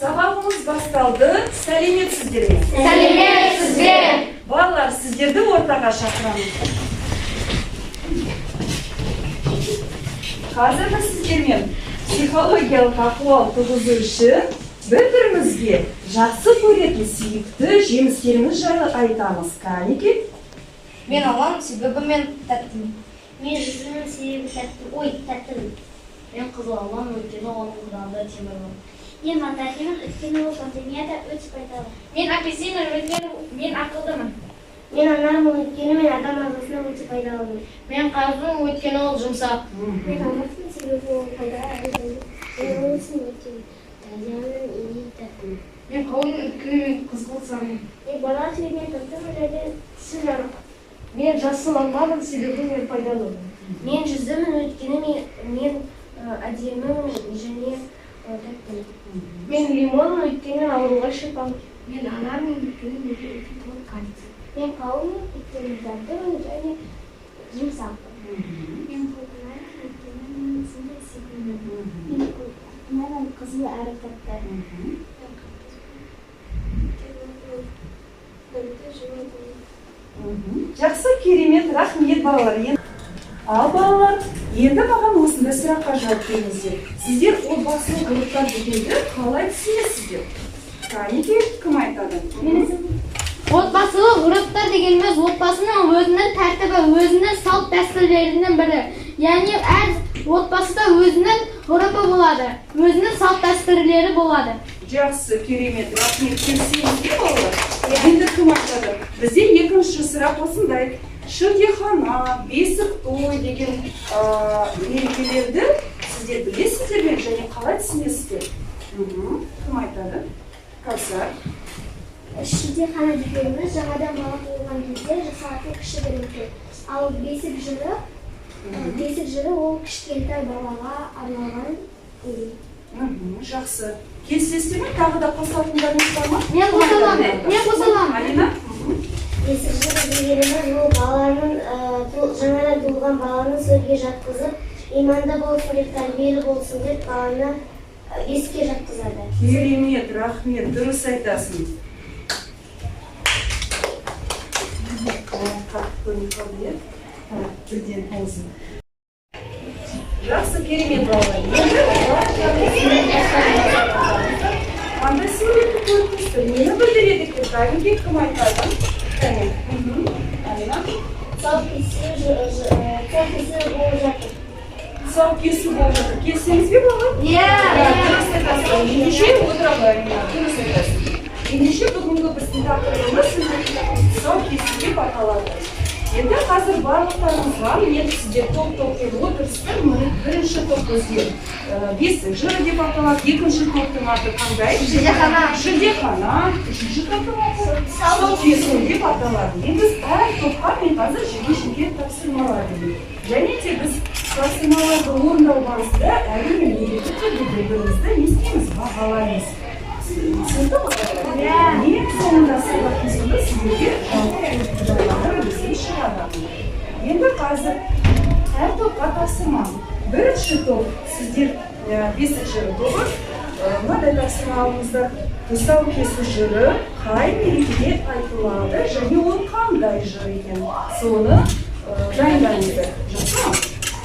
Сабағымыз басталды. Сәлеметсіздер ме? Сәлеметсіз бе? Балалар, сіздерді ортаға шақырамын. Қазір біз сіздермен психологиялық ахуал туғызу үшін бір-бірімізге жақсы көретін сүйікті жемістеріміз жайлы айтамыз. Кәнеки? Мен аламын, себебі мен тәттімін. Мен жүзімнің, себебі тәтті. Ой, тәттімін. Мен қызыл алмамын, өйткені оның құрамында темір бар. Мен мандаринмін, өйткені ол пандемияда өте пайдалы. Мен апельсинмін, өйткені мен ақылдымын. Мен анармын, өйткені мен адам ағзасына өте пайдалымын. Мен қарғамын, өйткені ол жұмсақ. Мен алмаспын, себебі ол пайдалы әрі дәмді. Мен алмаспын, өйткені дәмді и тәттімін. Мен қауынмын, өйткені мен қызғылт сарымын. Мен бала себебі тәттімін және тісі жарық. Мен жасыл алмамын, себебі мен пайдалымын. Мен жүзіммін, өйткені мен әдемімін және тәттімін. Мен лимонмын, өйткені мен ауруға шипамын. Мен анармын, өйткені менде өте толық кальций. Мен қауынмын, өйткені дәмдімін және жұмсақпын. Мен құлпынаймын, өйткені мен сондай сүйкімдімін. Мен құлпынаймын, қызыл әрі тәтті. Мен қарбызбын, өйткені ол дәмді және дәмді. Жақсы, керемет, рахмет, балалар. Ал балалар, енді маған осындай сұраққа жауап беріңіздер. Сіздер отбасылық ғұрыптар дегенді қалай түсінесіздер? Кәнеки, кім айтады? Отбасылық ғұрыптар дегеніміз отбасының өзінің тәртібі, өзінің салт дәстүрлерінің бірі. Яғни әр отбасыда өзінің ғұрыпы болады, өзінің салт дәстүрлері болады. Жақсы, керемет, рахмет. Келісеміз бе, балалар? Енді кім айтады? Бізде екінші сұрақ осындай. Шілдехана, бесік той деген мерекелерді сіздер білесіздер ме және қалай түсінесіздер? Кім айтады? Кәусар. Шілдехана дегеніміз жаңадан бала туылған кезде жасалатын кішігірім той. Ал бесік жыры ол кішкентай балаға арналған өлең. Жақсы. Келісесіздер ме? Тағы да қосылатындарыңыз бар ма? Мен қоса аламын. Мен қоса аламын. Алина? Бесік жыры дегеніміз ол баланың жаңадан туылған баланы сөрге жатқызып, иманды болсын деп, тәрбиелі болсын деп баланы бесікке жатқызады. Керемет, рахмет, дұрыс айтасың. Қатты көрініп қалды, иә? Бірден аузым. Жақсы, керемет, балалар. Енді қандай суретті көріп тұрсыздар? Нені білдіреді екен? Кәдімгі кім айтады? Кәне. Алина? Тұсау кесу болып жатыр. Тұсау кесу болып жатыр. Келісеміз бе, балалар? Иә. Дұрыс айтасың. Ендеше отыра ғой, Алина. Дұрыс айтасың. Ендеше бүгінгі біздің тақырыбымыз тұсау кесу деп аталады. Енді қазір барлықтарыңызға мен сіздер топ топпен отырсыздар. Міне, бірінші топ бізге бесік жыры деп аталады. Екінші топтың аты қандай? Шілдехана. Шілдехана. Үшінші топтың аты тұсау кесу деп аталады. Енді әр топқа мен қазір жеке жеке тапсырмалар беремін. Және де біз тапсырмаларды орындау барысында, әрине, міндетті түрде бір бірімізді не істейміз? Бағалаймыз. Түсінікті ғой? Ең соңында, сабақтың соңында сіздерге жалпы қорытындылары бізге шығады. Енді қазір әр топқа тапсырма. Бірінші топ сіздер, бесік жыры тобы, мынадай тапсырма алыңыздар. Тұсау кесу жыры қай мерекеде айтылады және ол қандай жыр екен? Соны дайындаңыздар. Жақсы ма?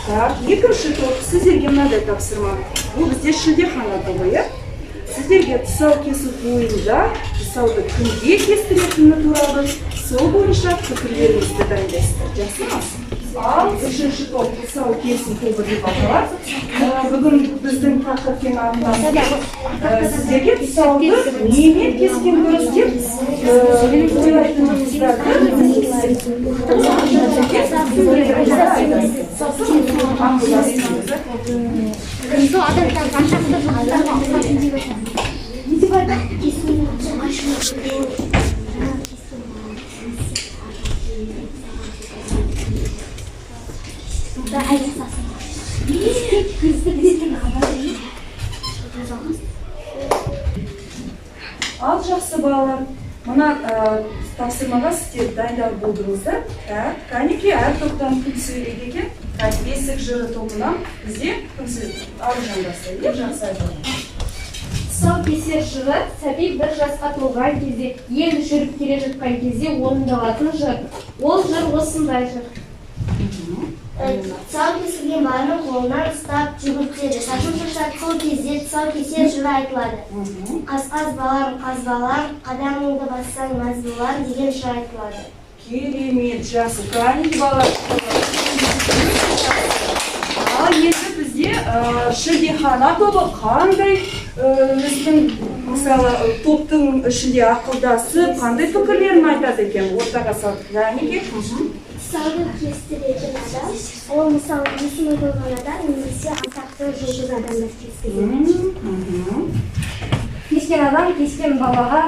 Так, екінші топ, сіздерге мынадай тапсырма. Бұл бізде шілдехана тобы, иә? Сіздерге тұсау кесу тойында тұсауды кімге кестіретіні туралы, сол бойынша пікірлеріңізді дайындайсыздар. Жақсы ма? Ал үшінші топ тұсау кесу тобы деп аталады. Бүгін біздің тақырыппен аталады. Сіздерге тұсауды немен кескен дұрыс деп ойлайтыныңыздарды ақылдасыңыздар. Сол адамдар қаншақты жұлдыздарға ұқсайтын деп айтады. Кесу жаңа кескен баланы аяқтасын. Ал жақсы, балалар, мына тапсырмаға сіздер дайындалып болдыңыздар. Так, кәнеки, әр топтан кім сөйлейді екен? Так, бесік жыры тобынан бізде кім сөйлейді? Аружан бастайды, иә? Жақсы айтады. Тұсаукесер жыры сәби бір жасқа толған кезде, енді жүріп келе жатқан кезде орындалатын жыр. Ол жыр осындай жыр. Тұсау кесілген баланың қолынан ұстап жүгіртеді. Шашын шашады, сол кезде тұсаукесер жыры айтылады. Қаз-қаз балам, қаз балам, қадамыңды бассаң мәз болам деген жыр айтылады. Керемет, жақсы. Кәнеки, балалар. Ал енді бізде шілдехана тобы қандай өзінің, мысалы, топтың ішінде ақылдасып, қандай пікірлерін айтады екен ортаға салып? Кәнеки. Тұсауды кестіретін адам, ол, мысалы, есімі қойған адам немесе атақты жұлдыз адамдар кескізеді. Кескен адам кескен балаға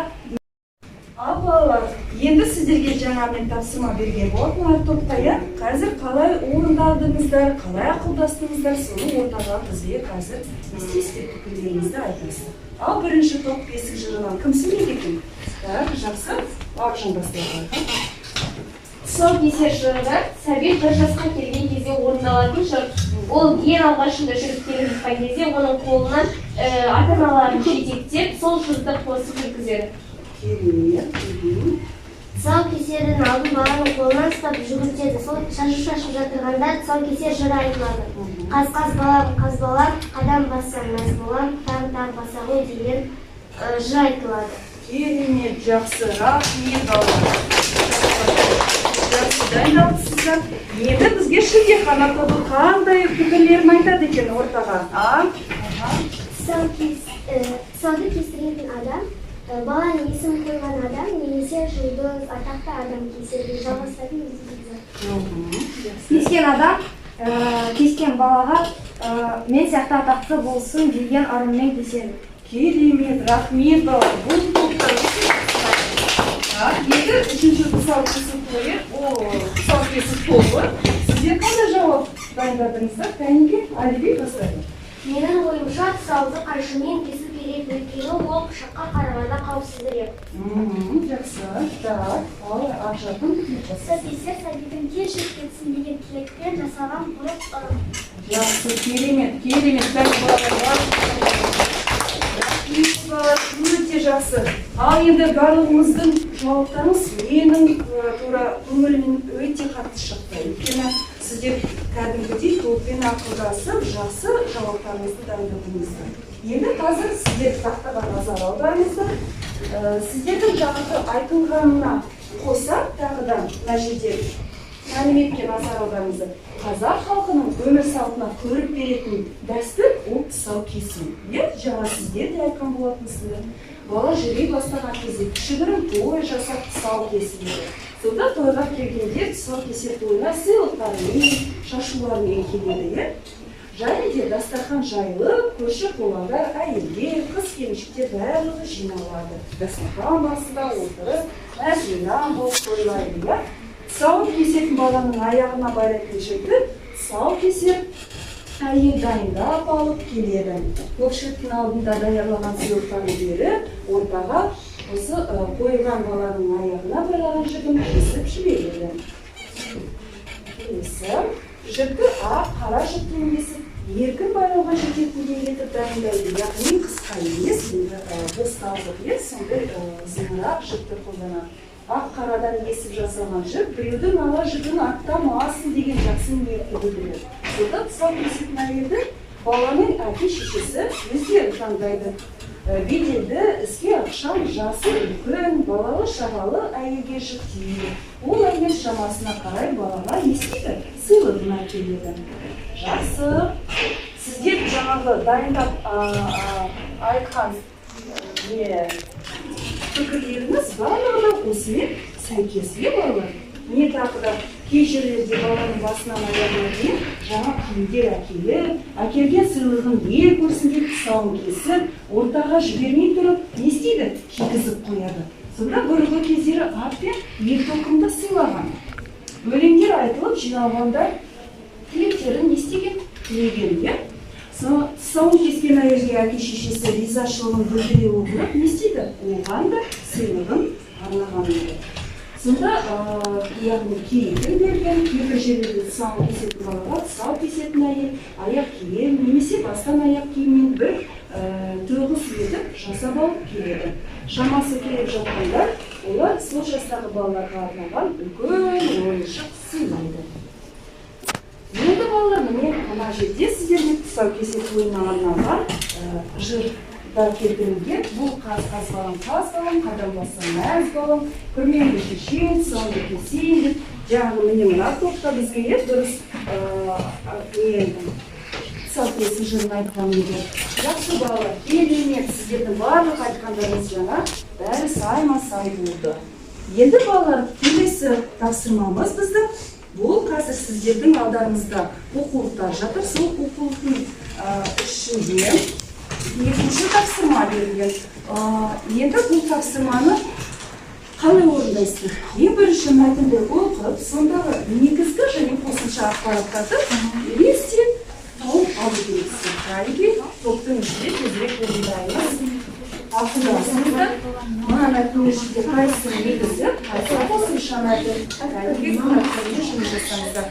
Ал, балалар, енді сіздерге жаңа мен тапсырма берген болатын әр топқа, иә? Қазір қалай орындадыңыздар, қалай ақылдастыңыздар, соны ортаға бізге қазір не істейсіздер, пікірлеріңізді айтасыздар. Ал бірінші топ бесік жырынан кім сөйлейді екен? Так, жақсы. Бауыржан бастайды. Тұсаукесер жыры сәби бір жасқа келген кезде орындалатын жыр. Ол ең алғашында жүріп келе жатқан кезде оның қолынан ата аналары жетектеп, сол жырды қосып жүргізеді. Керемет. Тұсау кесердің алдын баланың қолынан ұстап жүгіртеді. Сол шашу шашып жатырғанда тұсаукесер жыры айтылады. Қаз, қаз балам, қаз балам, қадам бассаң мәз болам, таң таң баса ғой деген жыр айтылады. Керемет, жақсы, рахмет, балалар. Жақсы дайындалыпсыздар. Енді бізге шілдехана тобы қандай пікірлерін айтады екен ортаға? А? Аха. Тұсауды кестіретін адам, баланың есімін қойған адам немесе жұлдыз, атақты адам кеседі, жалғастыратын зат. Кескен адам кескен балаға мен сияқты атақты болсын деген ырыммен кеседі. Керемет, рахмет, балалар. Бұл топта өте жақсы. Так, енді үшінші тұсау кесу тойы, о, тұсау кесу тобы. Сіздер қандай жауап дайындадыңыздар? Кәнеки, Әлібек бастайды. Менің ойымша, тұсауды қайшымен кесу керек, өйткені ол пышаққа қарағанда қауіпсізірек. Жақсы. Так, ал Ақжарқын бастайды. Тұсаукесер сәбидің тез жүріп кетсін деген тілекпен жасалған ғұрып, ырым. Жақсы, керемет, керемет. Кәне, балалар, рахмет, балалар, өте жақсы. Ал енді барлығымыздың жауаптарыңыз менің тура көңілімнен өте қатты шықты. Өйткені сіздер кәдімгідей топпен ақылдасып, жақсы жауаптарыңызды дайындадыңыздар. Енді қазір сіздер тақтаға назар аударыңыздар. Сіздердің жаңағы айтылғанына қоса тағы да мына жерде мәліметке назар аударыңыздар. Қазақ халқының өмір салтына көрік беретін дәстүр ол тұсау кесу. Иә, жаңа сіздер де айтқан болатынсыздар. Бала жүре бастаған кезде кішігірім той жасап тұсау кесіледі. Сонда тойға келгендер тұсау кесер тойына сыйлықтарымен, шашуларымен келеді, иә? Және де дастархан жайылып, көрші қолаңдар, әйелдер, қыз келіншектер барлығы жиналады. Дастархан басында отырып, мәз мейрам болып тойлайды, иә? Тұсауын кесетін баланың аяғына байлайтын жіпті тұсау кесер әйел дайындап алып келеді. Көпшіліктің алдында даярлаған сыйлықтарын беріп, ортаға осы қойылған баланың аяғына байлаған жібін кесіп жібереді. Келесі жіпті ақ, қара жіптен кесіп, еркін байлауға жететіндей етіп дайындайды. Яғни қысқа емес, енді бостау иә, сондай ұзынырақ жіпті қолданады. Ақ қарадан кесіп жасалған жіп біреудің ала жібін аттамасын деген жақсы ниетті білдіреді. Сонда тұсау кесетін әйелді баланың әке шешесі өздері таңдайды. Беделді, іске ықшам, жасы үлкен, балалы шағалы әйелге жүктейді. Ол әйел шамасына қарай балаға не істейді? Сыйлығын әкеледі. Жақсы. Сіздер жаңағы дайындап айтқан не пікірлеріңіз барлығы да осымен сәйкес, иә, балалар? Міне, тағы да кей жерлерде баланың басынан аяғына дейін жаңа киімдер әкеліп, әкелген сыйлығын ел көрсін деп тұсауын кесіп, ортаға жібермей тұрып не істейді? Кигізіп қояды. Сонда бұрынғы кездері ат пен ер тоқымды сыйлаған. Өлеңдер айтылып, жиналғандар тілектерін не істеген? Тілеген, иә? Тұсауын кескен әйелге әке шешесі ризашылығын білдіре отырып не істейді? Оған да сыйлығын арнаған еді. Сонда яғни киімін берген, кейбір жерлерде тұсауын кесетін балаға тұсау кесетін әйел аяқ киім немесе бастан аяқ киіммен бір тоғыз етіп жасап келеді. Шамасы келіп жатқандар, олар сол жастағы балаларға арналған үлкен ойыншық сыйлайды. Енді балалар, міне мына жерде сіздерге тұсаукесер тойына арналған жырда келтірілген. Бұл қаз қаз балам, қаз балам, қадам бассаң мәз балам, күрмеңді шешейін, тұсауыңды кесейін деп. Жаңағы міне мына топта бізге дұрыс тұсаукесер жырын айтқан еді. Жақсы балалар, керемет, сіздердің барлық айтқандарыңыз жаңа бәрі сайма-сай болды. Енді балалар, келесі тапсырмамыз біздің. Бұл қазір сіздердің алдарыңызда оқулықтар жатыр. Сол оқулықтың ішінде екінші тапсырма берілген. Енді бұл тапсырманы қалай орындайсыздар? Ең бірінші мәтінді оқып, сондағы негізгі және қосымша ақпараттарды лесте тауып алу керексіздер. Кәнекей, топтың ішінде тезірек орындаймыз. Ақылдасыңыздар. Мына мәтіннің ішінде қайсысы негізі, қайсысы қосымша мәтін. Кәнекей, кітаптармен жұмыс жасаңыздар.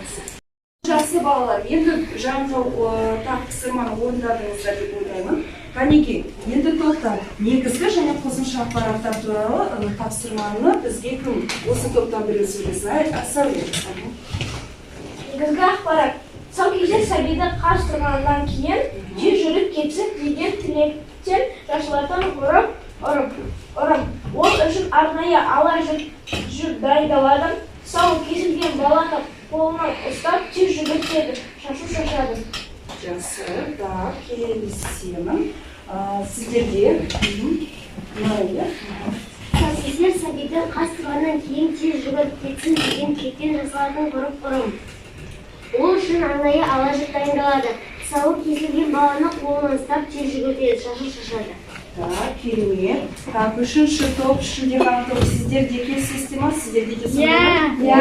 Жақсы балалар, енді жаңағы тапсырманы орындадыңыздар деп ойлаймын. Кәнекей, енді топтан негізгі және қосымша ақпараттар туралы тапсырманы бізге кім осы топтан біреу сөйлесін? Сәуле. Негізгі ақпарат. Тұсаукесер сәбиді қаз тұрғаннан кейін тез жүріп кетсін деген тілектен жасалатын ғұрып ырым. Ол үшін арнайы ала жіп дайындалады. Тұсауы кесілген баланы қолынан ұстап тез жүгіртеді, шашу шашады. Жақсы, так, келісемін. Сіздерге Тұсаукесер сәбиді қаз тұрғаннан кейін тез жүгіріп кетсін деген тілектен жасалатын ғұрып ырым. Ол үшін арнайы ала жіп дайындалады. Тұсауы кесілген баланы қолынан ұстап тез жүгіртеді, шашу шашады. Так, керемет. Так, үшінші топ, шілдехан топ, сіздер де келісесіздер ма? Сіздерде де сондай ма? Иә.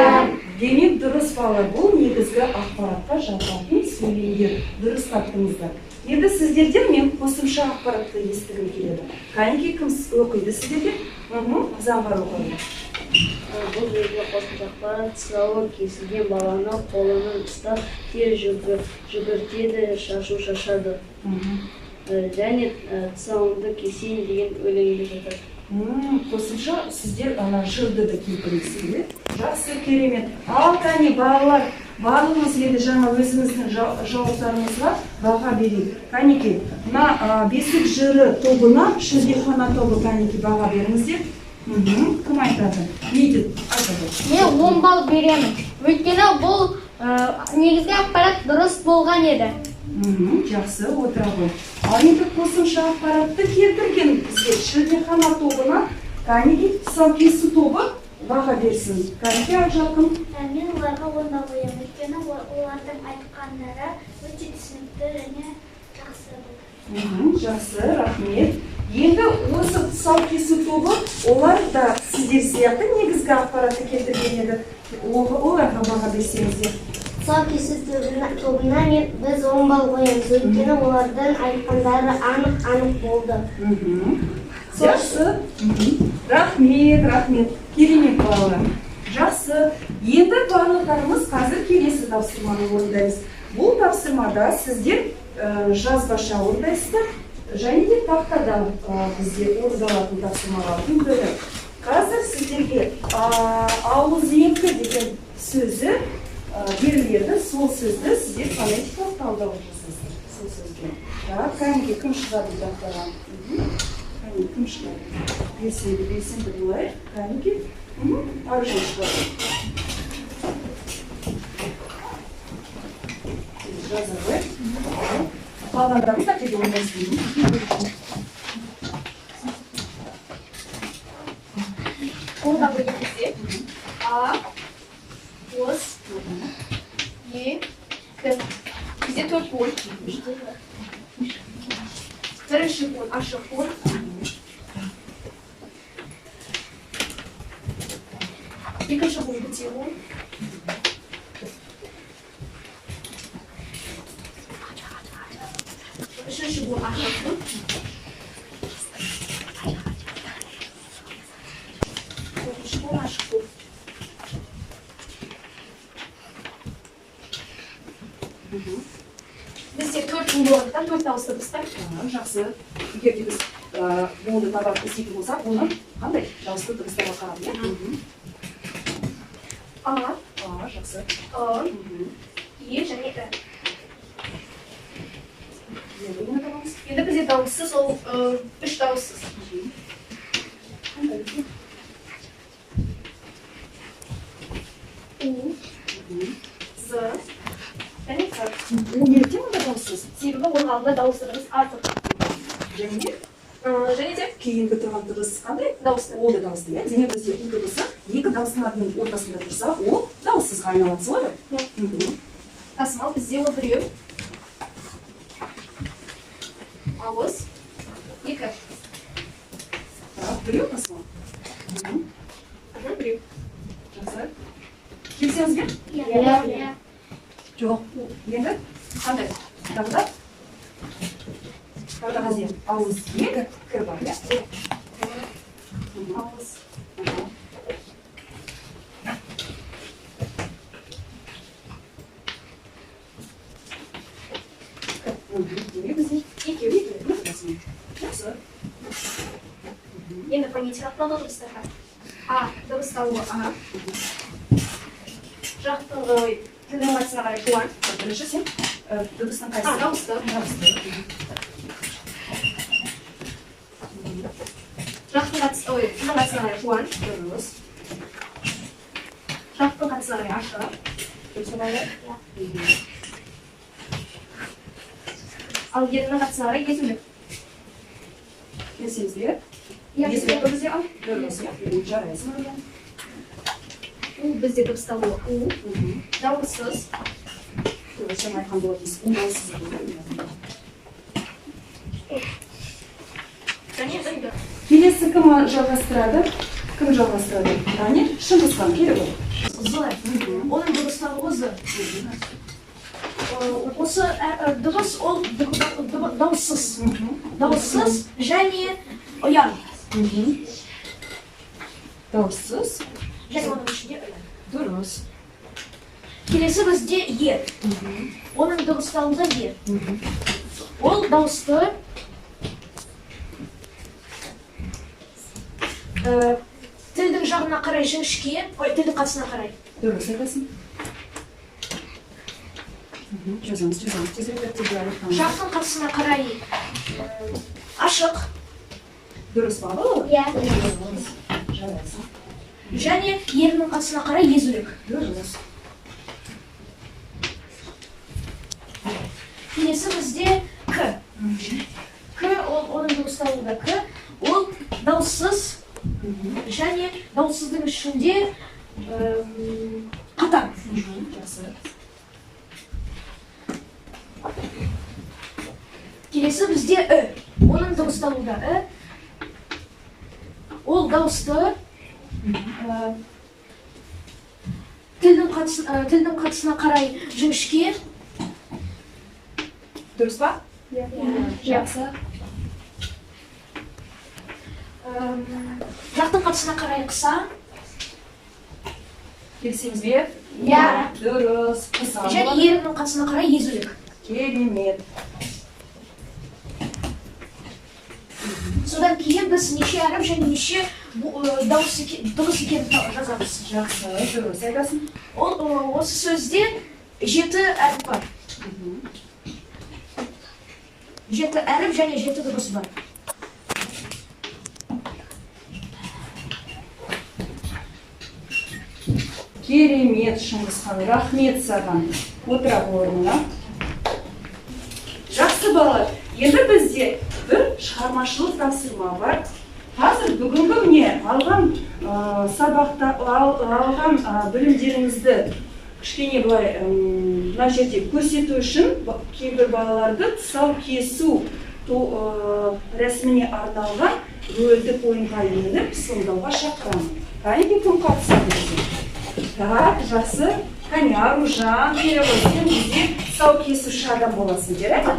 Демек, дұрыс балалар, бұл негізгі ақпаратқа жататын сөйлемдер. Дұрыс таптыңыздар. Енді сіздерден мен қосымша ақпаратты естігім келеді. Кәнекей, кім оқиды сіздерге? Заңғар оқиды. Бұл жерде қосымша ақпарат: тұсауы кесілген баланы қолынан ұстап тез жүгіртеді, шашу шашады. Және тұсауыңды кесейін деген өлеңде жатады. Қосымша сіздер ана жырды да келтіресіздер. Жақсы, керемет. Ал кәне балалар, барлығымыз енді жаңа өзіміздің жауаптарымызға баға берейік. Кәнекей, мына бесік жыры тобына, шілдехана тобы, кәнекей баға беріңіздер. Кім айтады? Не деп айтады? Мен 10 балл беремін. Өйткені бұл негізгі ақпарат дұрыс болған еді. Жақсы, отыра ғой. Ал енді қосымша ақпаратты келтірген бізге шілдехана тобына кәнекей тұсаукесу тобы баға берсін. Кәнекей, Ақжалқын. Мен оларға 10 балл қоямын, өйткені олардың айтқандары өте түсінікті және жақсы болды. Жақсы, рахмет. Енді осы тұсаукесу тобы, олар да сіздер сияқты негізгі ақпаратты келтірген еді. Оларға баға берсеңіздер. Тұсаукесу тобына біз 10 балл қоямыз, өйткені олардың айтқандары анық-анық болды. Жақсы. Рахмет, рахмет. Керемет балалар. Жақсы. Енді барлықтарымыз қазір келесі тапсырманы орындаймыз. Бұл тапсырмада сіздер жазбаша орындайсыздар, және де тақтада бізде орындалатын тапсырмалардың бірі. Қазір сіздерге ауыз екі деген сөзі беріледі. Сол сөзді сіздер фонетикалық талдау жасайсыздар. Сол сөзге. Так, кәнекей, кім шығады тақтаға? Кәне, кім шығады? Белсенді, белсенді болайық. Кәнекей, Аружан шығады. Жаза қояйық. Қалғандарыңыз тақтаға орындайсыздар. Қолға бөлген кезде А, Ос, Е, К. Бізде 4 буын. Бірінші буын ашық буын. Екінші буын біте буын. Үшінші буын ашық буын. Төртінші буын ашық буын. Бізде 4 буын болғандықтан 4 дауысты дыбыстар. Жақсы. Егер де біз Буынды табап іздейтін болсақ, оның қандай дауысты дыбыстарға қарап, иә? А, А, жақсы. Ы, Е және І. Енді нені табамыз? Енді бізде дауыссыз, ол үш дауыссыз. Қандай бізде? У, З және Қ. У неліктен онда дауыссыз? Себебі оның алдында дауысты дыбыс А тұр. Және де Және де кейінгі тұрған дыбыс қандай? Дауысты. Ол да дауысты, иә? Демек, бізде у дыбысы екі дауыстылардың ортасында тұрса, ол дауыссызға айналады, солай ғой? Иә. Тасымал бізде ол біреу. Ауыз. Екі. Так, біреу тасымал. Біреу. Жақсы. Келісеміз бе? Иә. Жоқ. Енді қандай? Тағы да? Тағы да бізде ауыз екі, кір бар, иә? Ауыз. Демек, бізде Екеу. екі тасымал. Жақсы. Енді фонетикалық дыбыстарға. А дыбысталуы А. Жақтың тілдің батысына қарай жуан. Бірінші сен дыбыстың А, қайсысы? дауысты. Дауысты. Жақтың батыс, ой, тілдің батысына қарай жуан. Дұрыс. Жақтың қатысына қарай ашық. Дұрыс балалар? Ал еріннің қатысына қарай езулік. Келісеміз бе? Иә. Езулік па бізде? Ал, дұрыс, иә. Жарайсың, Маржан. У бізде дыбысталуы У. Дауыссыз. Дұрыс, жаңа айтқан болатынбыз. У дауыссыз болды. Және үнді. Келесі кім жалғастырады? Кім жалғастырады? Әне, Шыңғысхан, келе ғой. З. Оның дыбысталуы З. Осы дыбыс ол дауыссыз. Дауыссыз және ұяң. Дауыссыз. Және оның ішінде ұяң. Дұрыс. Келесі бізде Е. Оның дыбысталуы Е. Ол дауысты тілдің жағына қарай жіңішке, ой, тілдің қатысына қарай. Дұрыс айтасың. Жазамыз, жазамыз. Тезірек дәптерге аяқтаңыз. Жақтың қатысына қарай ашық. Дұрыс па, балалар? Иә. Дұрыс. Жарайсың. Және еріннің қатысына қарай езулік. Дұрыс. Келесі бізде К. К, ол оның дыбысталуында К, ол дауыссыз және дауыссыздың ішінде қатаң. Жақсы. Келесі бізде І. Оның дыбысталуында І. Ол дауысты тілдің қатысына қарай жіңішке. Дұрыс па? Иә. Жақсы. Жақтың қатысына қарай қыса. Келісеміз бе? Иә. Дұрыс. Қыса Және болады. еріннің қатысына қарай езулік. Керемет. Содан кейін біз неше әріп және неше дауыс дыбыс екенін жазамыз. Жақсы, дұрыс айтасың. Ол осы сөзде 7 әріп бар. 7 әріп және 7 дыбыс бар. Керемет, Шыңғысхан, рахмет саған. Отыра ғой орныңа. Жақсы балалар, енді бізде бір шығармашылық тапсырма бар. Қазір бүгінгі міне алған сабақта алған білімдеріңізді кішкене былай мына жерде көрсету үшін кейбір балаларды тұсау кесу рәсіміне арналған рөлдік ойынға еніп сомдауға шақырамын. Кәнекей, кім қатысады бізге? Так, жақсы. Кәне, Аружан, келе ғой, сен бізде тұсау кесуші адам боласың, жарайды?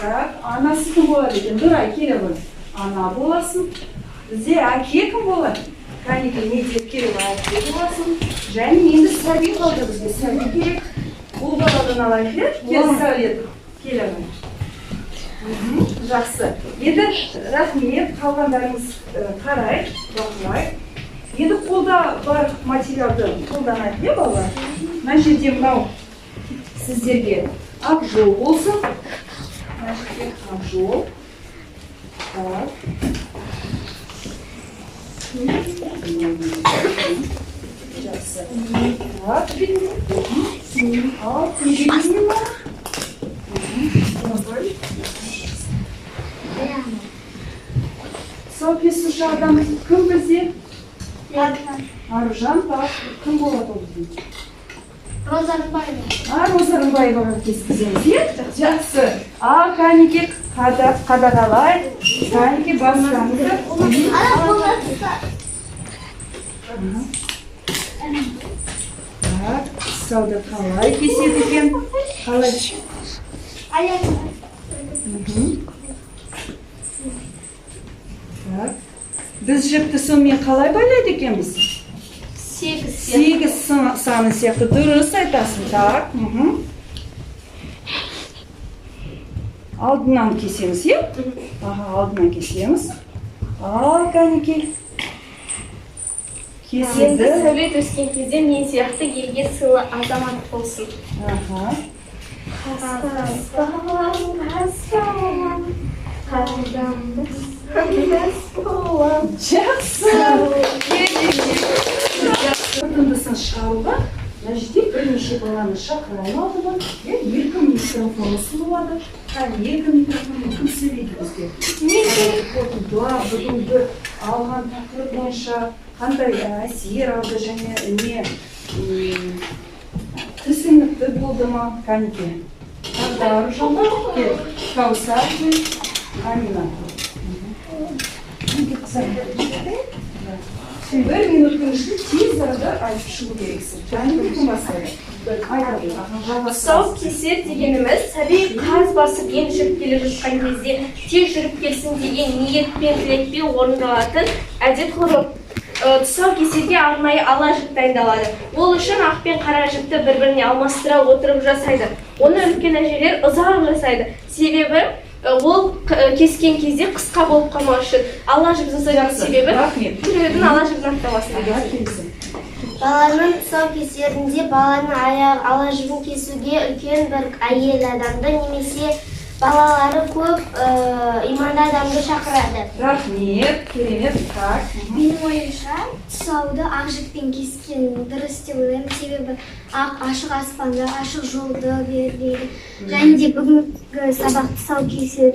Так, анасы кім болады екен? Нұрай, келе ғой. Ана боласың. Бізде әке кім болады? Кәнекей, Медет, келе ғой, әке боласың. Және енді сәби қалды бізге, сәби керек. Бұл баладан алайық, иә? Кел, Сәулет, келе ғой. Жақсы. Енді рахмет, қалғандарыңыз қарайық, бақылайық. Енді қолда бар материалды қолданайық, иә, балалар? Мына жерде мынау сіздерге ақ жол болсын. Мына жерде ақ жол. Так. Жақсы. Так. Ал, кімге не бар? Тұсау кесуші адам кім бізде? Аружан, так. Кім болады ол бізде? Роза Рымбаева. Роза Рымбаеваға кескіземіз, иә? Жақсы. Ал, кәнеке, қадағалайық. Кәнеке, бастаңыздар. Так, тұсауды қалай кеседі екен? Қалай? Так. Біз жіпті сонымен қалай байлайды екенбіз? 8 саны сияқты. Дұрыс айтасың. Так. Алдынан кесеміз, иә? Аха, алдынан кесеміз. Ал, кәнекей. Кесілді. Енді сәулет өскен кезде мен сияқты елге сыйлы азамат болсын. Аха. Қас балам, қас балам, қадам қас балам. Жақсы. Қорытындысын шығаруға мына жерде бірнеше баланы шақырайын алдыма. Екі микрофон ұсынылады. Екі микрофонмен кім сөйлейді бізге? Қорытындылар бүгінгі алған тақырып бойынша қандай әсер алды және не түсінікті болды ма? Кәнеке. Тағы да Аружан бар? Кел. Каусар мен Амина. Бір минуттың ішінде тез арада айтып шығу керексің. Кәнеке, кім бастайды? Тұсау кесер дегеніміз сәби қаз басып ен жүріп келе жатқан кезде тез жүріп келсін деген ниетпен, тілекпен орындалатын әдет ғұрып. Тұсау кесерге арнайы ала жіп дайындалады. Ол үшін ақ пен қара жіпті бір-біріне алмастыра отырып жасайды. Оны үлкен әжелер ұзақ жасайды. Себебі ол кескен кезде қысқа болып қалмау үшін. Ала жіп жасайтын себебі біреудің ала жібін аттамасын деген. Баланың тұсау кесерінде баланың аяғы ала жібін кесуге үлкен бір әйел адамды немесе балалары көп иманды адамды шақырады. Рахмет, керемет. Так. Менің ойымша, тұсауды ақ жіппен кескен дұрыс деп ойлаймын, себебі ақ ашық аспанда, ашық жолды белгілейді. Және де бүгінгі сабақ тұсау кесер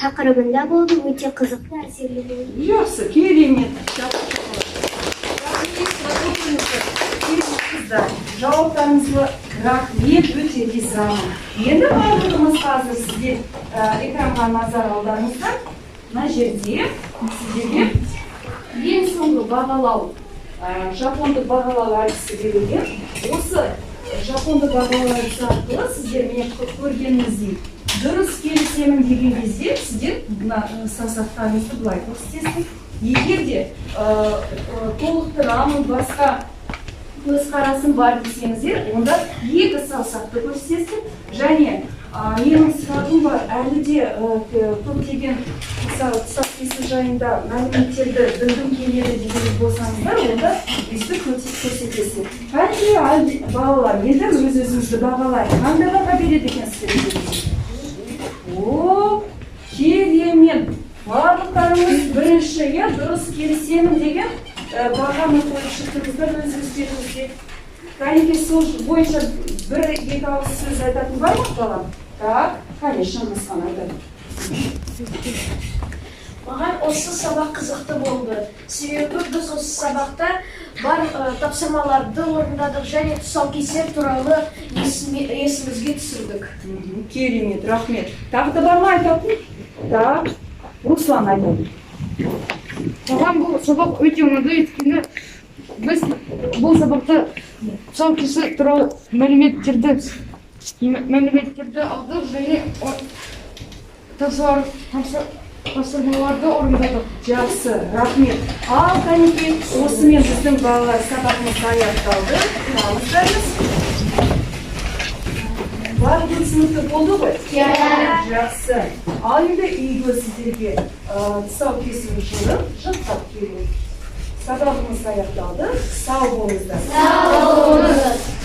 тақырыбында болды, өте қызықты, әсерлі болды. Жақсы, керемет. Жауаптарыңызға рахмет, өте ризамын. Енді барлығымыз қазір сіздер экранға назар аударыңыздар. Мына жерде сіздерге ең соңғы бағалау, жапондық бағалау әдісі берілген. Осы жапондық бағалау әдісі арқылы сіздер мені көргеніңіздей дұрыс келісемін деген кезде сіздер мына саусақтарыңызды былай көрсетесіздер. Егер де толықтырамын, басқа көзқарасым бар десеңіздер, онда екі саусақты көрсетесіздер. Және менің сұрағым бар, әлі де көптеген мысалы тұсау кесу жайында мәліметтерді білгім келеді деген болсаңыздар, онда өйстіп көрсетесіздер. Кәдімгі балалар, енді өз-өзімізді бағалайық. Қандай баға береді екенсіздер? О, керемет! Барлықтарыңыз бірінші, иә, дұрыс келісемін деген бағаны қойып шықтыңыздар өз өздеріңізге. Кәнеке, сол бойынша бір-екі ауыз сөз айтатын бар ма, балам? Так, кәне, Шыңғысхан айтады. Маған осы сабақ қызықты болды. Себебі біз осы сабақта бар тапсырмаларды орындадық және тұсаукесер туралы есімізге түсірдік. Керемет, рахмет. Тағы да бар ма айтатын? Так, Руслан айтады. Маған бұл сабақ өте ұнады, өйткені біз бұл сабақта тұсаукесер туралы мәліметтерді алдық және тапсырмаларды орындадық. Жақсы, рахмет. Ал кәнекей, осымен біздің балалар сабағымыз аяқталды. Тұрамыз бәріміз. Барлығы түсінікті болды ғой? Иә. Жақсы. Ал енді үйге сіздерге тұсау кесу жырын жаттап келу. Сабағымыз аяқталды. Сау болыңыздар. Сау болыңыз.